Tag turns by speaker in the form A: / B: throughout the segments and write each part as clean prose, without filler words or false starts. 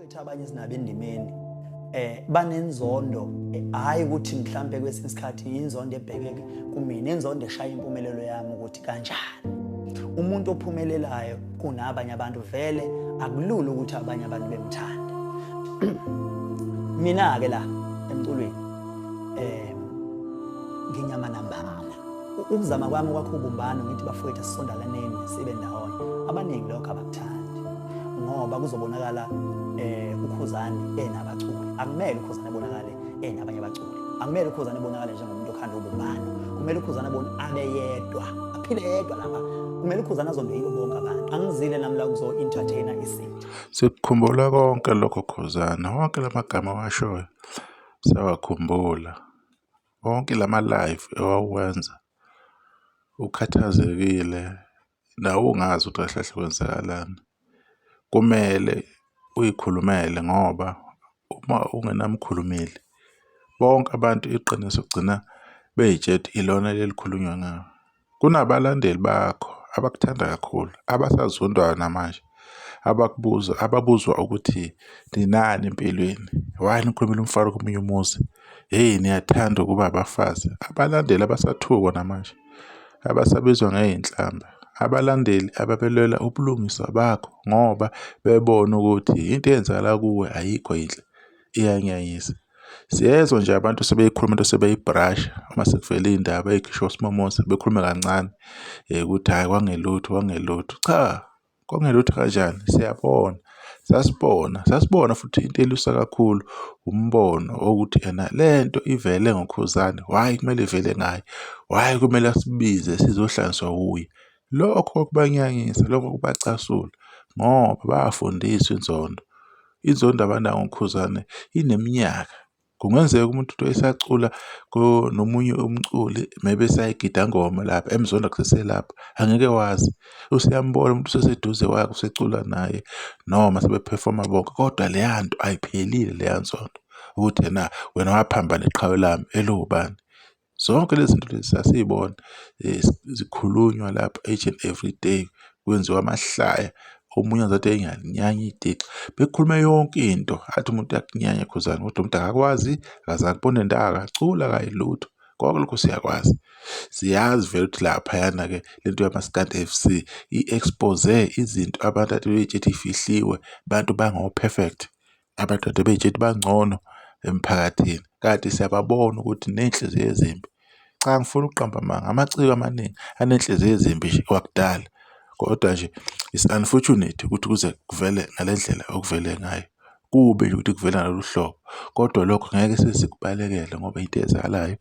A: Abafowethu abanye esinabo endimeni banenzondo, hhayi ukuthi mhlampe kwesinye isikhathi inzondo ebheke kumina, inzondo eshaya impumelelo yami ukuthi kanjani umuntu ophumelelayo kunabanye abantu, vele akulula ukuthi abanye abantu bemthande. Mina-ke la emculweni nginyamanambana ukuzama kwami ukwakha ubumbano, ngithi bafowethu asisondalaneni sibe ndawonye. Abaningi lokho abakuthandi ngoba kuzobonakala uKhuzani enabaculi. Akumele uKhuzani ebonakale enabanye abaculi, akumele uKhuzani ebonakale njengomuntu okhanda ubumbano. Kumele uKhuzani abone abe yedwa, aphile yedwa lapha. Kumele uKhuzani azondwe yibo bonke abantu. Angizile nami la kuzo-entertainer isinto.
B: Sikukhumbula konke lokho Khuzani, wonke la magama owashoyo siyawakhumbula. Wonke lama-live owawuwenza ukhathazekile nawe ungazi ukuthi kahle kahle kwenzakalani. Kumele uy'khulumele ngoba uma ungenamkhulumeli bonke abantu iqiniso kugcina bey'tshela ukuthi ilona leli elikhulunywa ngawe. Kunabalandeli bakho abakuthanda kakhulu abasazondayo namanje abakubuza ababuzwa ukuthi ninani empilweni, why nikhulumela umfana komunye umuzi, hheyi niyathanda ukuba abafazi. Abalandeli abasathukwa namanje, abasabizwa ngey'nhlamba, abalandeli ababelwela ubulungiswa bakho ngoba bebona ukuthi into eyenzakala kuwe ayikho yinhle, iyanyanyisa. Siyezwa nje abantu sebeyikhuluma into sebeyibrasha uma sekuvele iy'ndaba ey'khishwa osimomoza bekhulume kancane ukuthi hhayi kwangelutho kwangelutho. Cha, kwangelutho kanjani? Siyabona, sasibona, sasibona futhi into elwisa kakhulu umbono wokuthi ena le nto ivele ngoKhuzani, why kumele ivele ngaye? Why kumele asibize sizohlanzwa wuye? Lokho kwakubanyanyisa, lokho kubacasula ngoba bafundiswa inzondo. Inzondo abanayo ngoKhuzani ineminyaka. Kungenzeka umuntu uthi esacula nomunye umculi maybe esayigida ngoma lapha emzonda kuseselapho, angeke wazi. Usuyambona umuntu useseduze kwakhe usecula naye noma sebephefoma bonke kodwa leya nto ayiphelile leya nzondo ukuthi ena wena waphambana neqhawe lami eliwubani. Zonke lezi zinto lezi sasiy'bona zikhulunywa lapha each and every day, kwenziwa amahlaya, omunye aze athi eyi ngiyalinyanya idixa. Bekhulume yonke into, athi umuntu uyakunyanya Khuzani kodwa umuntu akakwazi, akaze akubone ndawo, akaculi akayi lutho. Konke lokho siyakwazi. Siyazi vele ukuthi laphayana-ke le nto yamaskandi F_C i-expose izinto abantu ade bey'tshela ukuthi ifihliwe, abantu bango-perfect. Abantu kade bey'tshela ukuthi bangcono emphakathini, kanti siyababona ukuthi ney'nhliziyo ezimbi. Cha, angifuni ukuqamba amanga, amaciko amaningi aney'nhliziyo ezimbi nje kwakudala, kodwa nje it's unfortunate ukuthi kuze kuvele ngale ndlela okuvele ngayo. Kubi nje ukuthi kuvele ngalolu hlobo, kodwa lokho ngeke size sikubalekele ngoba into eyenzakalayo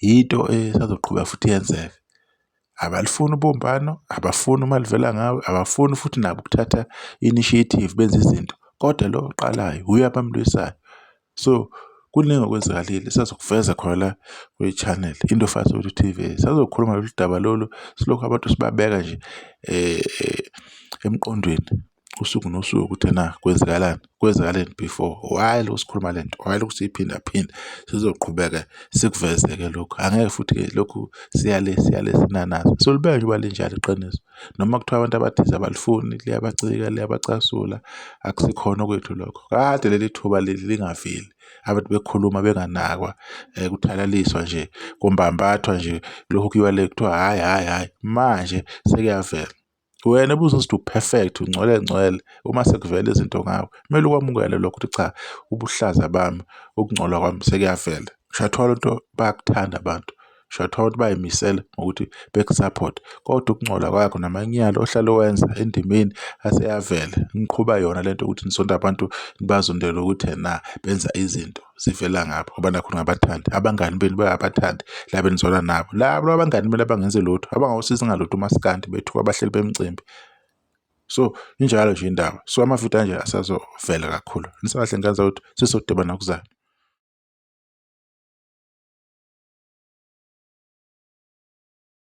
B: yinto esazoqhubeka futhi yenzeke. Abalifuni ubumbano, abafuni uma livela ngawe, abafuni futhi nabo ukuthatha i-initiative benze izinto, kodwa lo oqalayo wuye abamlwisayo. So kuningi okwenzakalile esazokuveza khona la kwi-channel into Fast TV. Sazokhuluma lolu daba lolu silokhu abantu sibabeka nje emqondweni. Usuku nosuku ukuthi ena kwenzakalani, kwenzakaleni before, why lokhu sikhuluma le nto, why lokhu siyiphindaphinda, sizoqhubeka sikuveze-ke lokhu. Angeke futhi-ke lokhu siyale siyale sinanaze, solibeka nje uba linjalo iqiniso. Noma kuthiwa abantu abathize abalifuni, liyabacika, liyabacasula, akusikhona okwethu lokho. Kade leli thuba leli lingaveli, abantu bekhuluma benganakwa, kuthalaliswa nje, kumbambathwa nje, lokhu kuyiwa le kuthiwa hhayi hhayi hhayi, manje sekuyavela. Wena ubuzozithi u-perfect ungcwele ngcwele uma sekuvela izinto ngawe kumele ukwamukele lokho ukuthi cha ubuhlaza bami ukungcola kwami sekuyavela. Shathola into bayakuthanda abantu, shathola ukuthi bay'misele ngokuthi beku-support kodwa ukungcola kwakho namanyala ohlale uwenza endimeni aseyavela. Niqhuba yona lento yokuthi nisonta abantu nibazondele ukuthi ena benza izinto. Zivela ngapha ngoba nakhu ningabathandi, abangani benu bayabathanda laba enizwana nabo. Laba abangani benu abangenzi lutho, abangawusizi ngalutho umaskandi bethuka abahleli bemicimbi. So injalo nje indaba. So amavidiyo anje asazovela kakhulu. Nisakahle ngane zakwethu, sisodibana kuzayo.